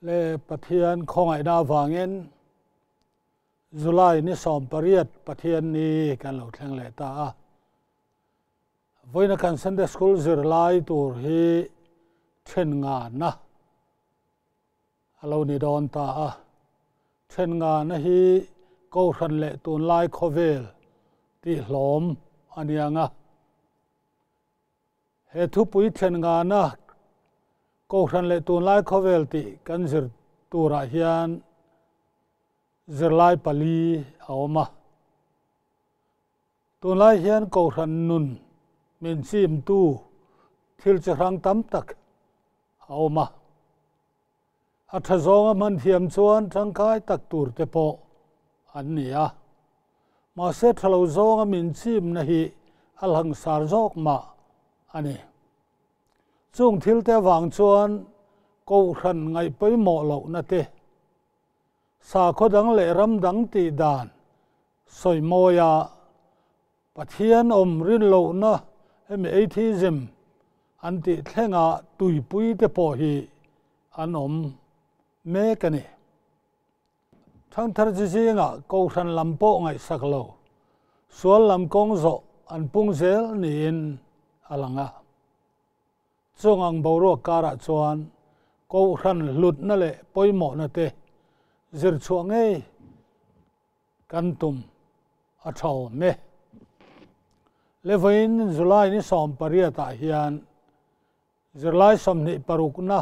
Le Pathian khawngaihna avangin July ni 18 Pathian ni kan lo thleng leh ta a. Vawiina kan Sunday School zirlai tur hi then ngana a lo ni dawn ta a. Then ngana hi Kohhran leh tunlai khawvel tih hlawm a niang a. He thupui then ngana Kohhran leh tunlai khawvel tih kan zir turah hian zirlai pali a awm a. Tunlai hian Kohhran nun min chimtu thil chi hrang tam tak a awm a. A tha zawnga hman thiam chuan tangkai tak tur te pawh an ni a. Mahse tha lo zawnga min chimna hi a hlangsar zawk mah a ni. Chung thil te avang chuan Kohhran ngaih pawimawh lohna te, sakhaw dang leh ram dang tih dan sawi mawia Pathian awm rin lohna hemi atheism an tih thlenga tuipui te pawh hi an awm mek a ni. Thangthar chi zingah Kohhran lam pawh ngaihsak lo, sual lam kawng zawh an pung zel niin a lang a. Chung ang boruak karah chuan Kohhran hlutna leh pawimawhna te zir chhuah ngei kan tum a tha awm e. Levain July ni 18 ah hian zirlai 26na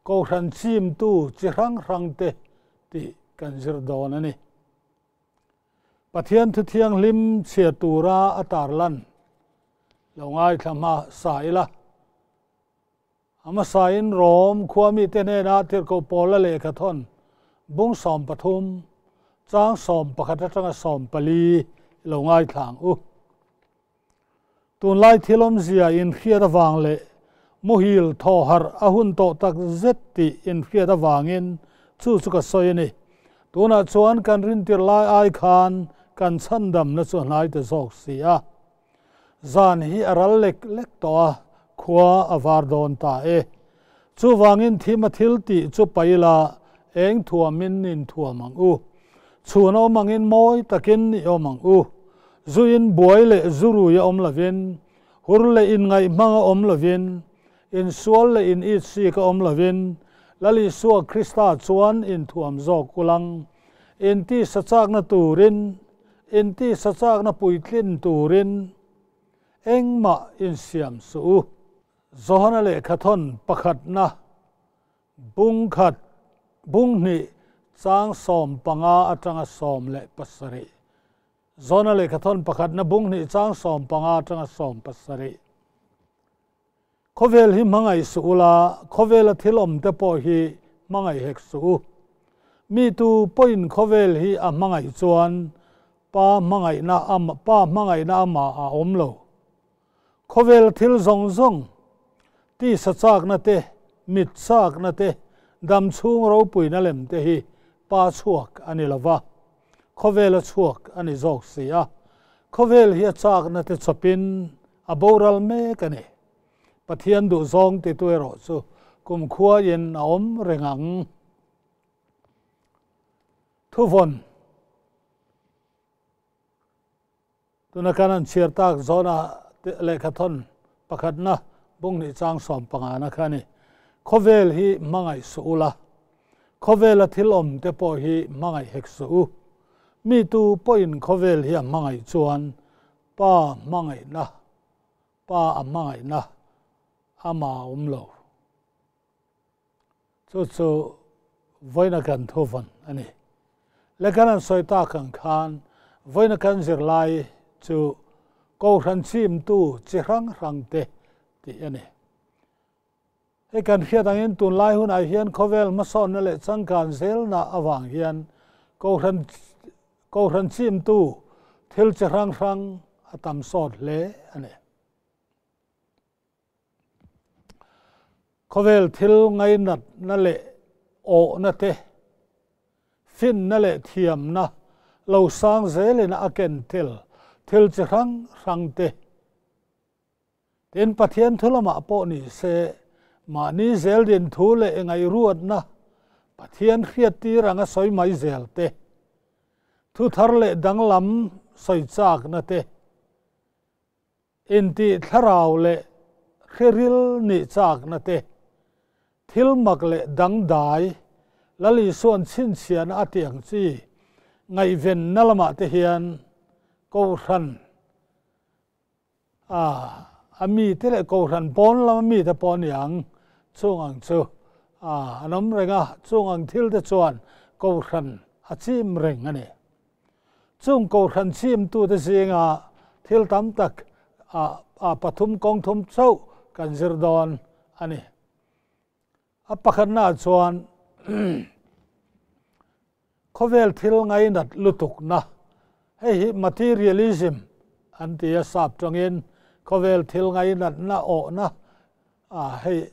Kohhran chimtu chi hrang hrang te tih kan zir dawn a ni. Pathian thu thianghlim chhia tura a tarlan lo ngaithla hma sa ila. A hmasain Rom khua mite hnenah Tirhkoh Paula lehkha thawn bung 13, chang 11 atanga 14 i lo ngaithla ang u. Tunlai thil awmzia inhriat avang leh muhil thaw harh a hun tawh tak zet tih inhriat avangin chu chu ka sawi a ni. Tunah chuan kan rintir lai ai khan kan chhandamna chu a hnai ta zawk si a. Zan hi a ral lek lek tawh a, khua a var dawn ta e. Chuvangin thim a thil tih chu paila eng thuamin in thuam ang u. Chhun awm angin mawi takin i awm ang u. Zuin buai leh zurui a awm lovin, hur leh inngaihhmang a awm lovin, insual leh in itsik a awm lovin, Lal Isua Krista chuan inthuam zawk ulang. Intisa chakna turin Intisa chakna puitlin turin engmah insiam suh u. Johana lehkhathawn pakhatna bung khat, bung hnih chang 15 atanga 17. Johana lehkhathawn pakhatna bung hnih chang 15 atanga 17. Khawvel hi hmangaih suh ula, khawvela thil awm te pawh hi hmangaih hek suh u. Mi tu pawhin khawvel hi a hmangaih chuan Pa hmangaihna Pa hmangaihna amah a awm lo. Khawvel thil zawng zawng, tisa chakna te, mit chakna te, dam chhung ropuina lem te hi Pa chhuak a ni lova, khawvela chhuak a ni zawk si a. Khawvel hi a chakna te chawpin a boral mek a ni. Pathian duhzawng titu erawh chu kumkhuain a awm reng ang. Thuvawn Tuna kan an chhiar tak zawna lehkhathawn pakhatna bung hnih chang 15na kha a ni. Khawvel hi hmangaih suh ula, khawvela thil awm te pawh hi hmangaih hek suh u. Mi tu pawhin khawvel hi a hmangaih chuan Pa hmangaihna, Pa a hmangaihna ama a awm lo. Chu chu vawiina kan thuvawn a ni. Le kan an sawi tak ang khan vawiina kan zirlai chu Kohhran chimtu chi hrang hrang te tih a ni. Hei kan hriat angin tunlai hunah hian khawvel hmasawnna leh changkan zelna avang hian Kohhran Kohhran chimtu thil chi hrang hrang a tam sawt hle a ni. Khawvel thil ngainatna leh awhna te, finna leh thiamna lo sang zelin a ken tel thil chi hrang hrang te, Tin, Pathian thu lamah pawh ni se, mahni zel din thu leh ngaihruatna Pathian hriattir anga sawi mai zel te, thu thar leh danglam sawi chakna te, intih thlarau leh hriril nih chakna te, thil mak leh dangdai Lal Isua'n chhinchhiahna a tih ang chi ngaihvenna lamah te hian Kohhran a a mite leh Kohhran pawn lama mite pawh a ni ang chung ang chu a an awm reng a, chung ang thil te chuan Kohhran a chim reng a ni. Chung Kohhran chimtute zinga thil tam tak a pathum kawng thum chauh kan zir dawn a ni. A pakhatnaah chuan khawvel thil ngainat lutukna, hei hi materialism an ti a, sap tawngin khawvel thil ngainatna awhna a hei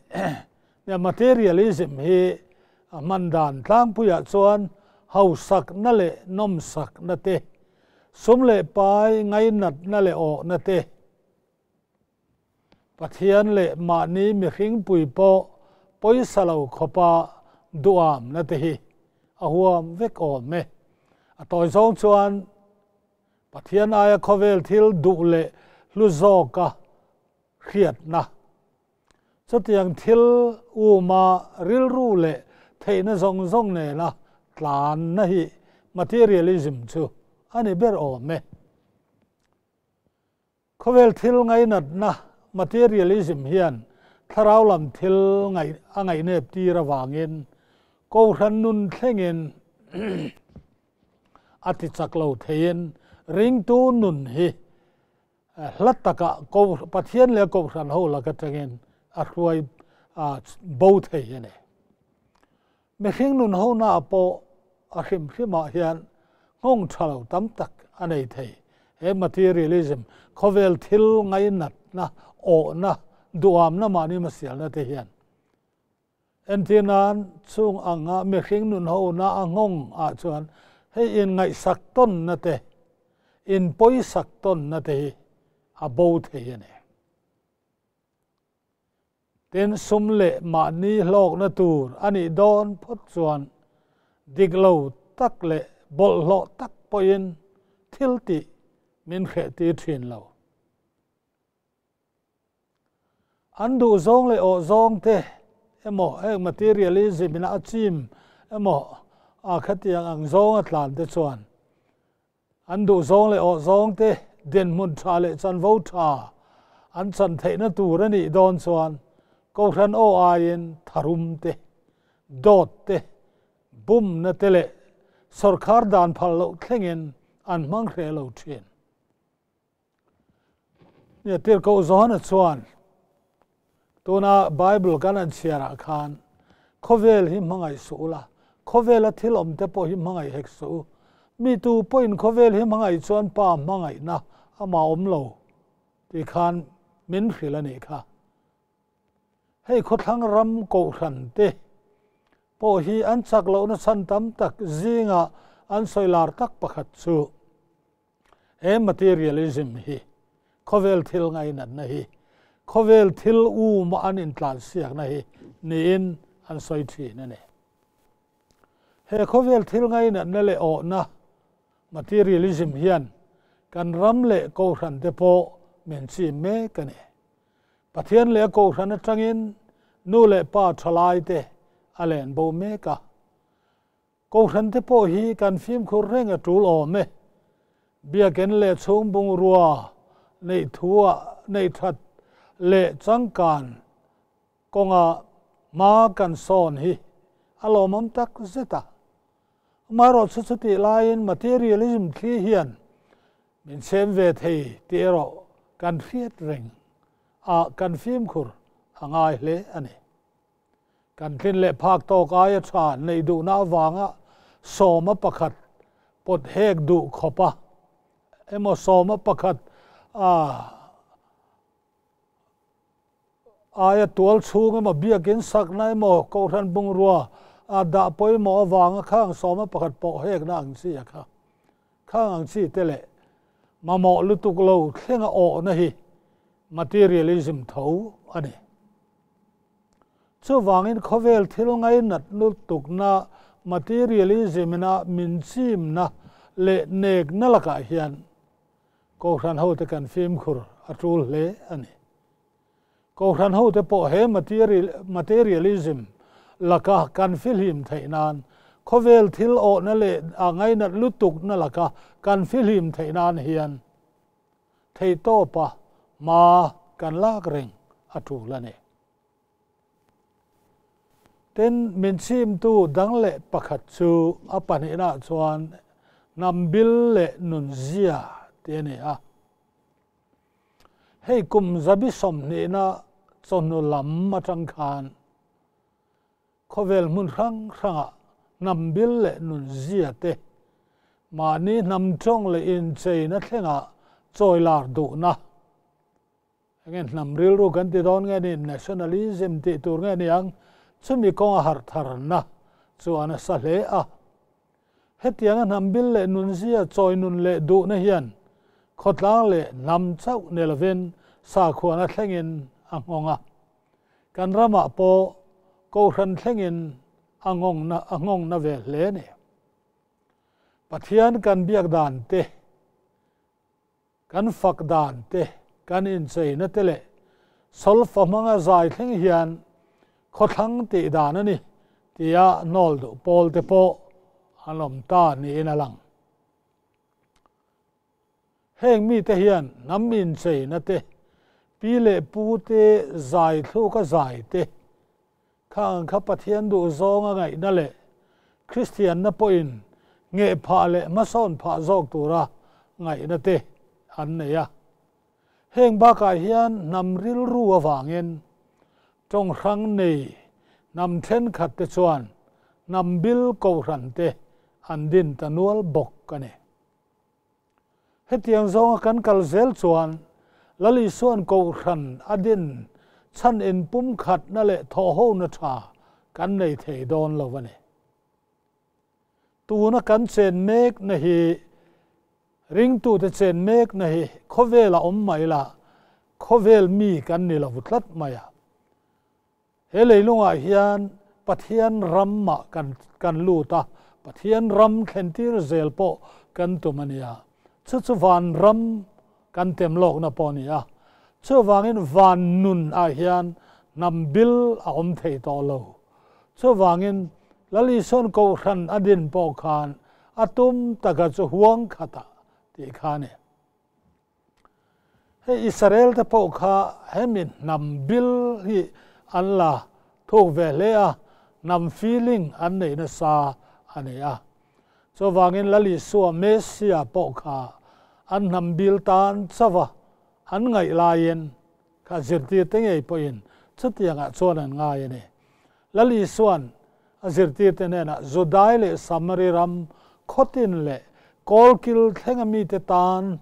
nia materialism hi a hman dan tlangpuiah chuan hausakna leh nawmsakna te, sum leh pai ngainatna leh awhna te, Pathian leh mahni mihringpui pawh pawisa lo khawpa duhamna te hi a huam vek awm e. A tawi zawng chuan Pathian aia khawvel thil duh leh hlu zawka hriatna, chutiang thil uma rilru leh theihna zawng zawng nena tlanna hi materialism chu a ni ber awm e. Khawvel thil ngainatna, materialism, hian thlarau lam thil ngaih a ngaihnep tir avangin Kohhran nun thlengin a ti chak lo theiin ringtu nun hi hla takah Pathian leh Kohhran ho lak atangin a hruai bo thei a ni. Mihring nun hona pawh a hrim hrimah hian nghawng tha lo tam tak a nei thei. He materialism, khawvel thil ngainatna, awhna, duhamna mahni hmasialna te hian entir nan chung anga mihring nun hona a nghawng ah chuan hei inngaihsak tawnna te, inpawisak tawnna te hi a bo thei a ni. Tin, sum leh mahni hlawkna tur a nih dawn phawt chuan dik lo tak leh bawlhhlawh tak pawhin thil tih min hreh tir thin lo. An duh zawng leh awh zawng te emaw heng materialism in a chim emaw a khatiang ang zawng a tlan te chuan An duh zawng leh awh zawng te dinhmun tha leh chanvo tha an chan theihna tur a nih dawn chuan Kohhran aw aiin tharum te, dawt te, bumna te leh sawrkhar dan phal loh thlengin an hmang hreh lo thin. Nia Tirhkoh Johana chuan tuna Bible kan an chhiarah khan khawvel hi hmangaih suh ula, khawvela thil awm te pawh hi hmangaih hek suh u. Mi tu pawhin khawvel hi hmangaih chuan Pa hmangaihna amah awm lo tih khan min hrilh a nih kha. Hei khawthlang ram kohhran te pawh hi an chak lohna chhan tam tak zingah an sawi lar tak pakhat chu He materialism hi khawvel thil ngainatna hi khawvel thil um an intlansiakna hi niin an sawi thin a ni. He khawvel thil ngainatna leh awhna, materialism, hian kan ram leh kohhran te pawh min chim mek a ni. Pathian leh a kohhran atangin nu leh pa thalai te a len bo mek a. Kohhran te pawh hi kan fimkhur reng a tul awm e. Biaken leh chhung bungrua neih thuah neih that leh changkan kawnga hma kan sawn hi a lawmawm tak zet a. Amaherawhchu chutih laiin materialism thli hian min chhem ve thei tih erawh kan hriat reng a kan fimkhur a ngai hle a ni. Kan tlin leh phak tawk aia tha neih duhna avanga sawma pakhat pawt hek duh khawp a, emaw sawma pakhat a aia tual chhung emaw biakin sakna emaw kohhran bungrua a dah pawimawh avanga khang sawma pakhat pawh hekna ang chi a kha. Khang ang chi te leh mamawh lutuk lo thlenga awhna hi materialism tho a ni. Chuvangin khawvel thil ngainat lutukna, materialism-ina min chimna leh nekna lakah hian Kohhran hote kan fimkhur a tul hle a ni. Kohhran hote pawh he materialism laka kan fihlim theih nan, khawvel thil awhna leh a ngainat lutukna laka kan fihlim theih nan hian theihtawpa hma kan lak reng a tul a ni. Tin, min chimtu dang leh pakhat chu a pahnihnah chuan hnam bil leh nunzia tih a ni a. Hei kum zabi sawmhnihna chawhnu lam atang khan khawvel hmun hrang hrangah hnam bil leh nunzia te mahni hnam tawng leh incheina thlengah chawi lar duhna Enge hnam rilru kan ti dawn nge ni, nationalism tih tur nge ni ang, chumi kawnga harh tharna chu a nasa hle a. Hetianga hnam bil leh nunzia chawi nun leh duhna hian khawtlang leh hnam chauh ni lovin sakhuana thlengin a nghawng a. Kan ramah pawh Kohhran thlengin a nghawngna a nghawngna ve hle a ni. Pathian kan biak dan te, Kan fak dan te, kan incheina te leh solfa hmanga zai thleng hian khawthlang tih dan a ni tia hnawl duh pawl te pawh an awm ta niin a lang. Heng mite hian hnam incheina te, pi leh pu te zai thluka zai te, Kha ang kha Pathian duhzawnga ngaihna leh Kristianna pawhin ngheh phah leh hmasawn phah zawk tura ngaihna te an nei a. Heng bakah hian hnam rilru avangin tawng hrang nei hnam thenkhat te chuan hnam bil kohhran te an din ta nual bawk a ni. Hetiang zawnga kan kal zel chuan Lal Isua'n Kohhran a din chhan inpumkhatna leh thawhhona tha kan nei thei dawn lo a ni. Tuna kan chen mekna hi ringtute chen mekna hi khawvela awm mai la, khawvel mi kan ni lo tlat mai a. He leilungah hian Pathian ramah kan kan lut a, Pathian ram thlentir zel pawh kan tum a nia. Chu chu van ram kan tem lawkna pawh a ni a. Chuvangin van nun ah hian hnam bil a awm thei tawh lo. Chuvangin Lal Isuan Kohhran a din pawh khan a tum taka chu huang khatah tih kha a ni. Hei Israel te pawh kha hemi hnam bil hi an la thuk ve hle a, hnam feeling an neih nasa a ni a. Chuvangin Lal Isua Messia pawh kha an hnam bil tan chauh a, an ngaih laiin kha zirtirte ngei pawhin chutiangah chuan an ngai a ni. Lal Isua'n a zirtirte hnenah Judai leh Samari ram khawtin leh kawlkil thlenga mite tan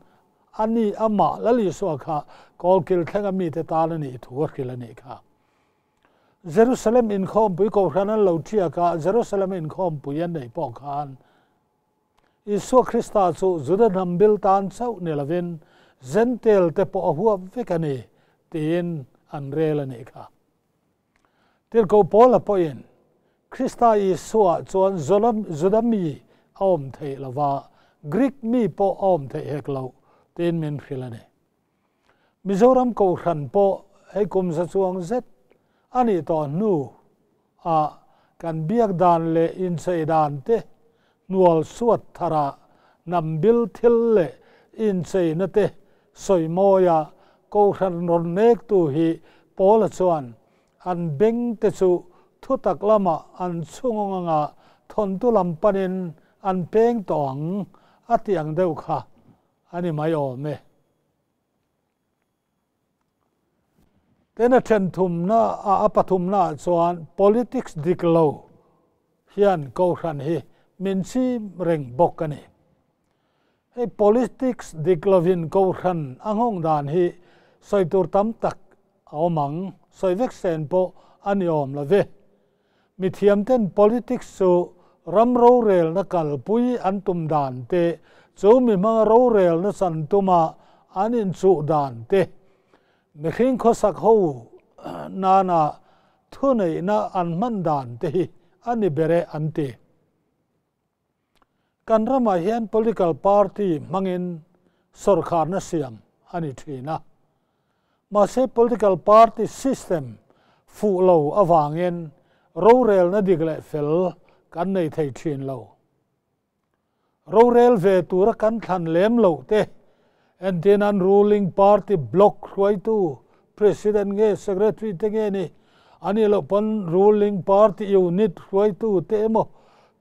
a ni, amah Lal Isua kha kawlkil thlenga mite tan a nih thu a hrilh a nih kha. Jerusalem inkhawmpui Kohhran an lo ṭiak a, Jerusalem inkhawmpui an neih pawh khan Isua Krista chu Juda hnam bil tan chauh ni lovin Jentail te pawh a huap vek a ni tiin an rel a nih kha. Tirhkoh Paula pawhin Krista Isua chuan Juda mi a awm theih lo va, Greek mi pawh a awm theih hek loh tiin min hrilh a ni. Mizoram Kohhran pawh hei kum za chuang zet a nih tawh hnu ah kan biak dan leh inchei dan te hnual suat thara hnam bil thil leh incheina te sawi mawia Kohhran rawn nektu hi Paula chuan an beng te chu thutak lamah an chhungawng anga thawntu lam panin an peng tawh ang a tih ang deuh kha a ni mai awm e. Tin a then thumna ah a pathumna ah chuan politics dik lo hian Kohhran hi min chim reng bawk a ni. Hei politics dik lovin Kohhran a nghawng dan hi sawi tur tam tak a awm ang, sawi vek sen pawh a ni awm lo ve. Mithiamten politics chu ram rorelna kalpui an tum dan te, chu mi hmanga rorelna chan tuma an inchuh dan te, mihring khawsak ho nana Thuneihna an hman dan te hi a ni ber e an ti. Kan ramah hian political party hmangin sawrkharna siam a ni thin a. Mahse political party system fuh lo avangin rorelna dik leh fel kan nei thei thin lo. Rorel ve tura kan thlan lem loh te, entin an ruling party block hruaitu President nge Secretary te nge ni, a nih loh pawn ruling party unit hruaitu te emaw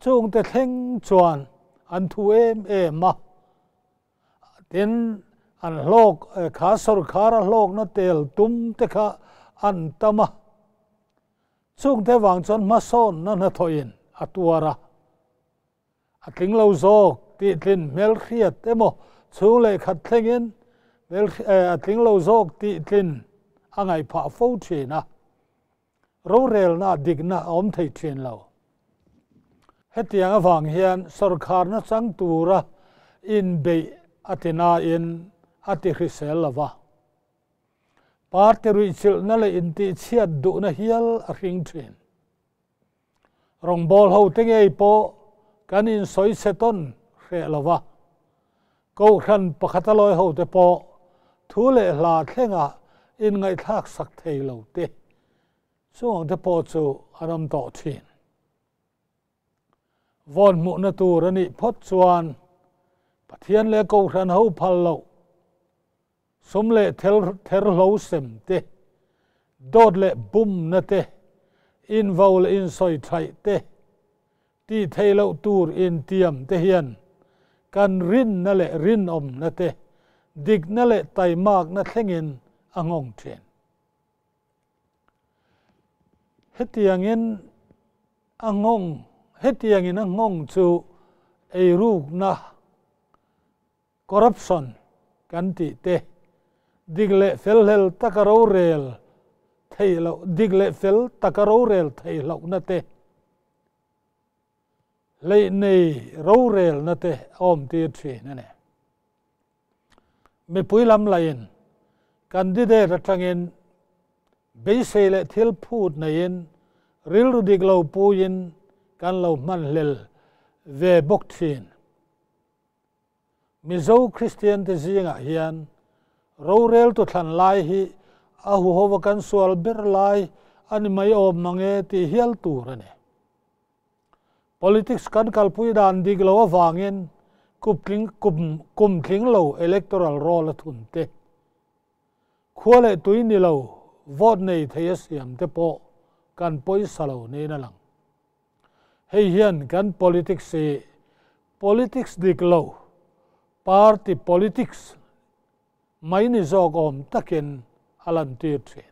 chung te thleng chuan an thu em em a. Tin, an hlawk kha sawrkhara hlawkna tel tum te kha an tam a. Chungte vang chuan hmasawnna hnathawhin a tuar a. A tling lo zawk tih tlin hmelhriat emaw chhung leh khat thlengin a tling lo zawk tih tlin a ngaihphah fo thin a, rorelna dikna a awm thei thin lo. Hetiang avang hian sawrkharna chang tura inbeih a ti nain a ti hrisel lo va. Party ruihchilhna leh intihchhiat duhna hial a hring thin. Rawngbâwl hote ngei pawh kan insawi chhe tawn hreh lo va, Kohhran pakhata lawi hote pawh thu leh hla thlenga inngaihthlak sak thei lo te chungte pawh chu an awm tawh thin. Vawn hmuhna tur a nih phawt chuan Pathian leh Kohhran ho phal loh Sum leh therhlo sem te, dawt leh bumna te, invo leh insawi thaih te, tih theih loh tur intiam te hian kan rinna leh rinawmna te, dikna leh taimakna thlengin a nghawng thin. Hetiangin a nghawng, hetiangin a nghawng chu eirukna, Corruption kan tih te, dik leh fel hlel taka rorel theih loh, dik leh fel taka rorel theih lohna te, hleih nei rorelna te a awmtir thin a ni. Mipui lam lahin candidate atangin beisei leh thil phut neiin rilru dik lo puiin kan lo hmanhlel ve bawk thin. Mizo Kristian te zingah hian roreltu thlan lai hi a huhova kan sual ber lai a ni mai awm mang e tih hial tur a ni. Politics kan kalpui dan dik lo avangin kum tling lo electoral roll a thun te, khua leh tui ni lo vote nei thei a siam te pawh kan pawisa lo niin a lang. Hei hian kan politics hi politics dik lo, party politics mai ni zawk awm takin a lantir thin.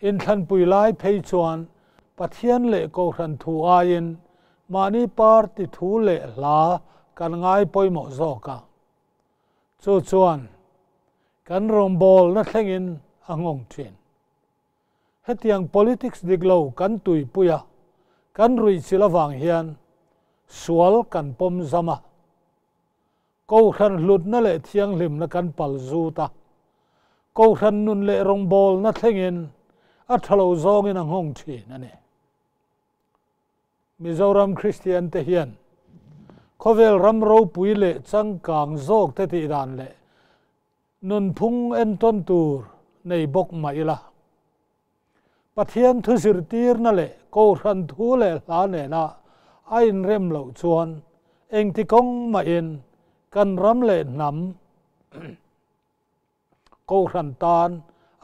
Inthlanpui lai phei chuan Pathian leh Kohhran thu aiin mahni party thu leh hla kan ngai pawimawh zawk a. Chu chuan kan rawngbawlna thlengin a nghawng thin. Hetiang politics dik lo kan tuipui a, kan ruihchilh avang hian sual kan pawm zam a, Kohhran hlutna leh thianghlimna kan pal zut a, Kohhran nun leh rawngbawlna thlengin a tha lo zawngin a nghawng thin a ni. Mizoram Kristian te hian khawvel ram ropui leh changkang zawk te tih dan leh Nunphung entawn tur nei bawk mah ila, Pathian thu zirtirna leh Kohhran thu leh hla nena a inrem loh chuan engti kawng mahin kan ram leh hnam Kohhran tan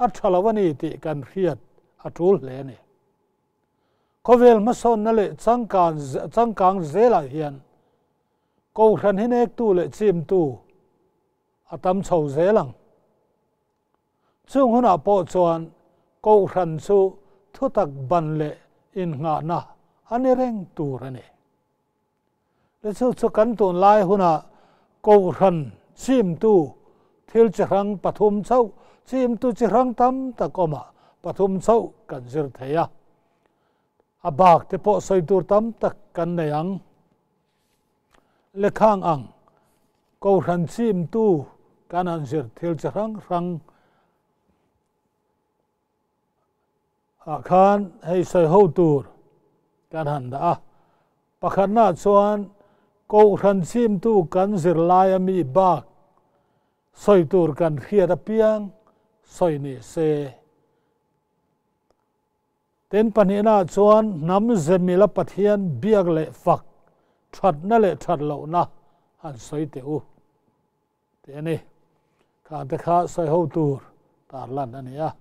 a tha lo a ni tih kan hriat a tul hle a ni. Khawvel hmasawnna leh changkang zelah hian Kohhran hi nektu leh chimtu a tam chho zel ang. Chung hunah pawh chuan Kohhran chu thutak ban leh innghahna a ni reng tur a ni. Le chu chu kan tunlai hunah Kohhran chimtu thil chi hrang pathum chauh, chimtu chi hrang tam tak awmah pathum chauh kan zir thei a. A bak te pawh sawi tur tam tak kan nei ang. Lekhang ang Kohhran chimtu kan han zir thil chi hrang hrang. Ah khan hei sawi ho tur kan han dah a. Pakhatna chuan Kohhran chimtu kan zirlai a mi bak sawi tur kan hriat apiang sawi ni se. Tin pahnihna chuan hnam zemila Pathian biak leh fak thatna leh that lohna han sawi teh u tih a ni. Khang te kha sawi ho tur tarlan a ni a.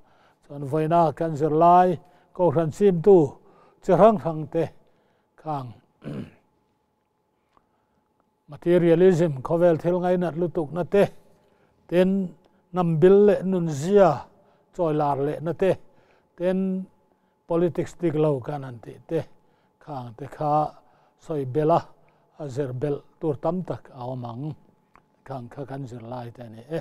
Chuan vawiina kan zirlai Kohhran chimtu chi hrang hrang te khang Materialism, khawvel thil ngainat lutukna te, tin hnam bil leh nunzia chawi lar lehna te, tin politics dik lo kan han tih te, khang te kha sawi belh a, a zir belh tur tam tak a awm ang. Khang kha kan zir lai te a ni e.